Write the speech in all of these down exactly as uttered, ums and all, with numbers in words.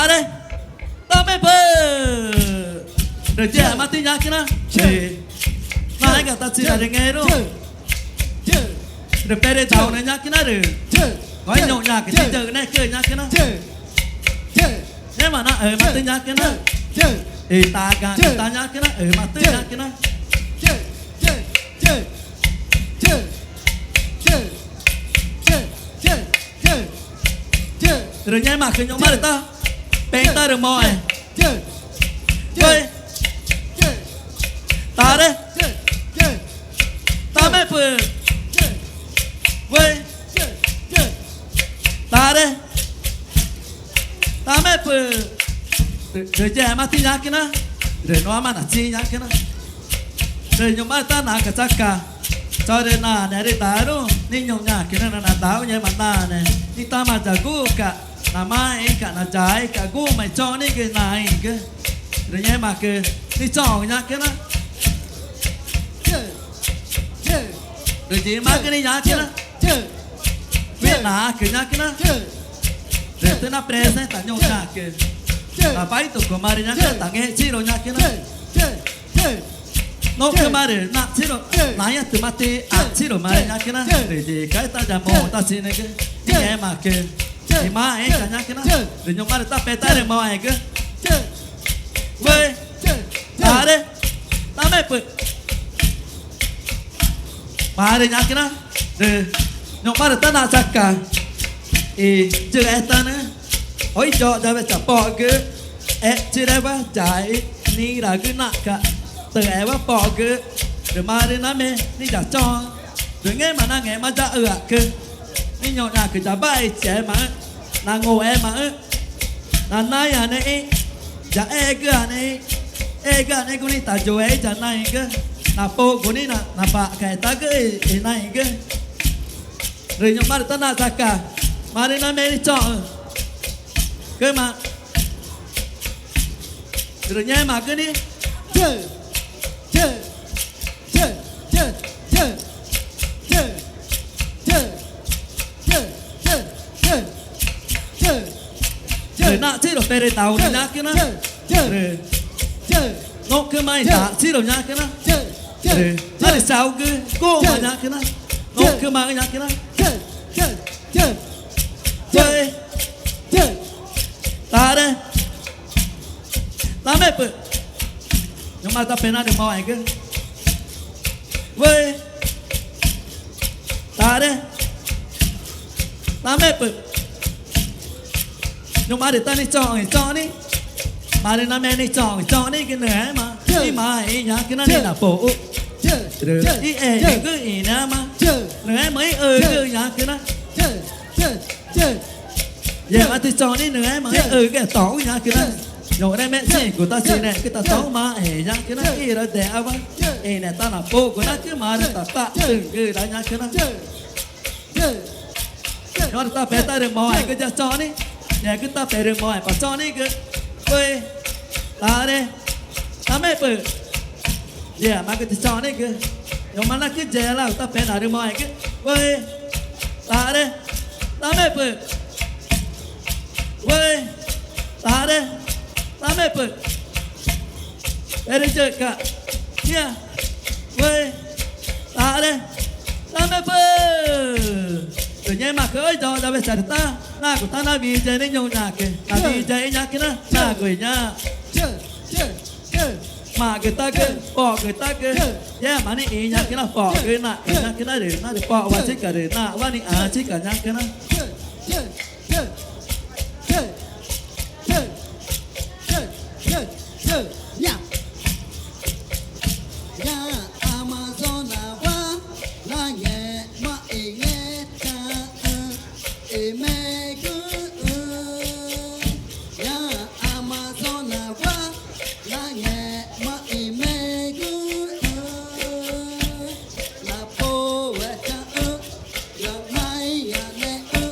Are, tama ẽpü. Rü yema ti ñacüna. Naẽga ta chira rü ngẽrü. Rü perü taunü ñacüna rü. Ngõ i ñuxãcü ti yüxnecü ñacüna. Ngẽma naxümatü ñacüna. I tagaxü̃ ta ñacüna, ümatü ñacüna. Rü ngẽmaãcü ñu̱xma rü ta pexü̃ tarümoxẽ. Wüxi. Tare. Tama ẽpü. Wüxi. Tare. Tama ẽpü. Rü yema ti ñacüna. Rü nuã ma nachi ñacüna. Rü ñu̱xma rü ta naca chaca. Chorü naãnearü taruü̃ ni ñuxãcü nüxna nadau ngẽma naãne. Nixĩ tama yaguxü̃ca̱x, namaxẽxü̃ca̱x, nayaexü̃ca̱x, guxü̃ma i choxnigü naĩgü. Rü ngẽmaãcü nichoxü̃ ñacüna. Rü yimagü ni ñacüna. Wüxi naãcü ñacüna. Rü tüxna presenta ñuxãcü. Tabaitocuma rü ñacüna, tangẽxchirü ñacüna. Nüxcüma rü naxchirü, naĩãtüma ti axchirüma rü ñacüna. Rü yicaxü̃ ta yamu ta chinegü. Ngẽmaãcü imaxẽxü̃ca̱x ñacüna. Rü ñu̱xma rü ta pexü̃ tarümoxẽgü. Wüxi. Tare. Tama ẽpü. Marü ñacüna. Rü ñu̱xma rü tanaxchaca i yüxetanüxü̃. Oxü̃ yoyawecha poxgü, ẽchirewa yaixĩ nixĩ ragü naxca̱x, tüxewa poxgü. Rü marü name ni yachoxü̃. Rü ngẽma nangẽxma yaxüa̱xcü ni ñuxãcü yabaixechixemaxü̃, nanguxemaxü̃, nanaĩãnexü̃, yaxegüanexü̃, egüanexü̃gu nixĩ tayuexü̃ yanaĩgü, napoxgu nixĩ nabaxca̱x i tagüxü̃ i naĩgü. Rü ñu̱xma rü tanaxchaca, marü name nichoxü̃. Cüma. Rü ngẽmaãcü ni. Rü naxchirü perü taunü ñacüna. Rü nüxcüma i taxchirü ñacüna. Rü arü saugü guxü̃ma ñacüna. Nüxcüma ñacüna. Wüxi. Tare. Tama ẽpü. Ñu̱xma ta pexü̃ narümoxẽgü. Wüxi. Tare. Tama ẽpü. Ñu̱xma rü ta nichoxü̃ i choxni. Marü name nichoxü̃ i choxnigü nüxẽma imaxẽxü̃ ñacüna ni napoxu. Rü ixe̱xegüxü̃ i nüxẽma. Nüxẽma ixügüxü̃ ñacüna. Yema ti choxni nüxẽma ixügüxü̃ toxü̃ ñacüna. Ñuxre mexchigu ta chinecü ta toxü̃maxẽ ñacüna. Irüdexawa ine tanapoxgu nacü marü tataxü̃güra ñacüna. Ñu̱xma rü ta pexü̃ tarümoxẽgü ya choxni. Yexgü ta perü moxẽ pa choxnigü. Wüxi. Tare. Tama ẽpü. Yemagü ti choxnigü. Ñu̱xma nacü yelagu ta pexü̃ narümoxẽgü. Wüxi. Tare. Tama ẽpü. Wüxi. Tare. Tama ẽpü. Perü yüxü̃ca̱x. Ñaã. Wüxi. Tare. Tama ẽpü. Rü ngẽmaãcü oxü̃ yoyawecha rü ta nagu ta nawiyexü̃ ni ñuxãcü. Nawiyexü̃ ñacüna. Nagu i ñaã. Magütagü, poxgütagü. Yema nixĩ ñacüna poxgü naxca̱x ñacüna rü narüpoxwachica rü naxwa nixãchica ñacüna. Ñaã Amazonawa nangẽxma i ngẽchaü̃ i megüxü̃. Ñaã Amazonawa nangẽxma i megüxü̃. Napowechaü̃ rü naĩãneü̃.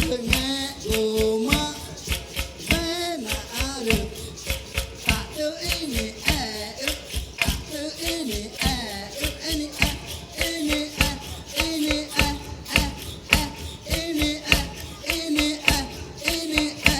Rü ngẽxguma wenaxãrü tatü inixẽxü̃, tatü inixẽxü̃, inixẽ, inixẽ, inixẽ, inixẽ, inixẽ, inixẽ.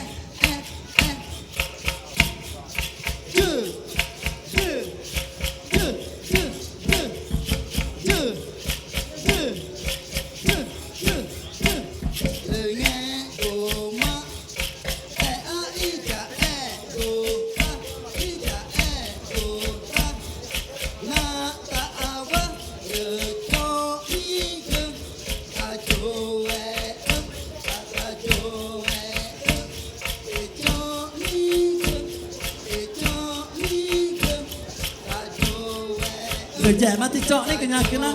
Rü yema tüxü̃ choxni ñacüna,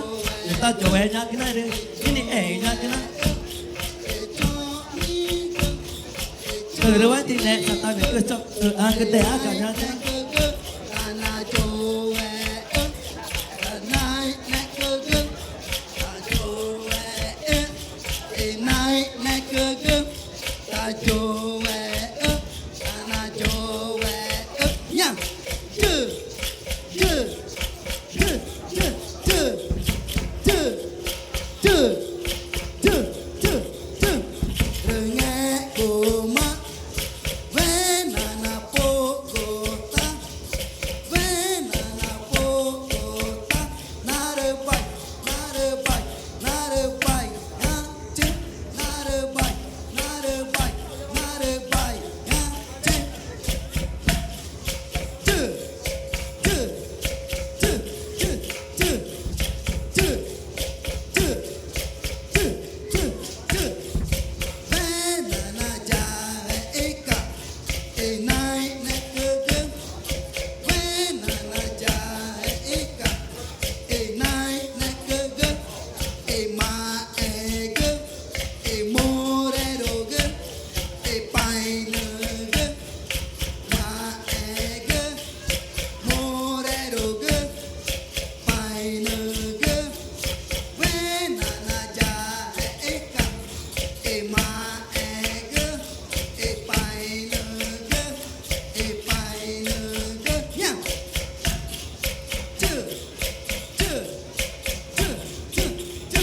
rü tayowe ñacüna, rü inixẽxü̃ ñacüna. Rü wetixnexã ta nüxü̃ choxni, rü acüdexa ñacüna. Rü ngẽxguma wenanapuxgu ta, wenanapuxgu ta, narübai, narübai, narübai, ñaxü̃chi, narübai, narübai, narübai, ñaxü̃chi. Wenanayaexü̃ca̱x i nainecügüx, wenanayaexü̃ca̱x i nainecügüx, i maxẽgü, i murerugü, i painügü, maxẽgü, murerugü, painügü, wenanayaexü̃ca̱x i maxẽgü, i painügü, i painügü, ña. Chü, chü, chü, chü, chü.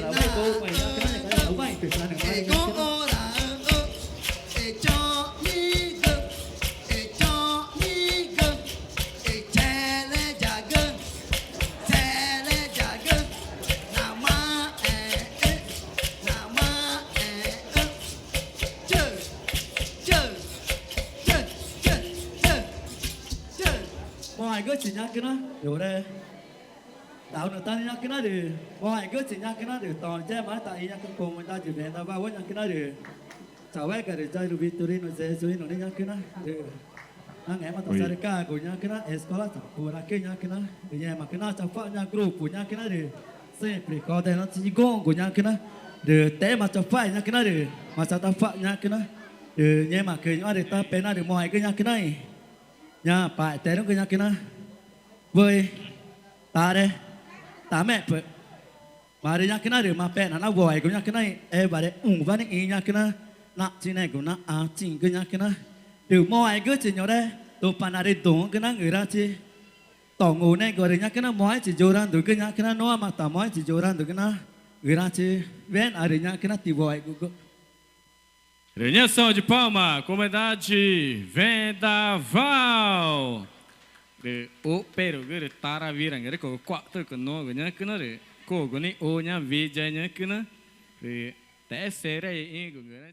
rü waipo ñacüna, rü waipo ñacüna, rü waipo ñacüna. Moxẽgüxü̃ ñacüna rü wüxi taunü ta ñacüna rü moxẽgüxü̃ ñacüna rü to yema ta i ñacü comunidade Venda Vau ñacüna rü chauéga rü Jairo Victorino Zezuino ni ñacüna rü nangẽxma ta sarücagu ñacüna escuela Chapuracü ñacüna rü ngẽmaãcü na chacua̱x ñaã grupo ñacüna rü sempre coordenador chiguxü̃gu ñacüna rü tema chacua̱x ñacüna rü ma chatacua̱x ñacüna rü ngẽmaãcü ñuxãrü ta pena rü moxẽgü ñacüna i ñaã paxeteruü̃gü ñacüna wüxi, tare, tamepü̱x. Marü ñacüna rü mapexna na woegu ñacüna i Eva rüxũwa nixĩ ñacüna naxtchinego na ãchiü̃gü ñacüna rü moxẽgüxü̃ ñuxre Tupanaarü duü̃xü̃gü na ngürachi to ngunexü̃gu rü ñacüna moxẽchi yurandugü ñacüna nuã ma ta moxẽchi yurandugü na ngürachi wenaxarü ñacüna tiwoegugu. Rü ñaã salva de palma, comunidade Vendaval. Rü uxperugü rü tara wüxi ñacüna rü cua̱xtügu nuxü̃gu ñacüna rü cugu nixu ñaã wiyae ñacüna rü texé rü ixĩgu ngürachi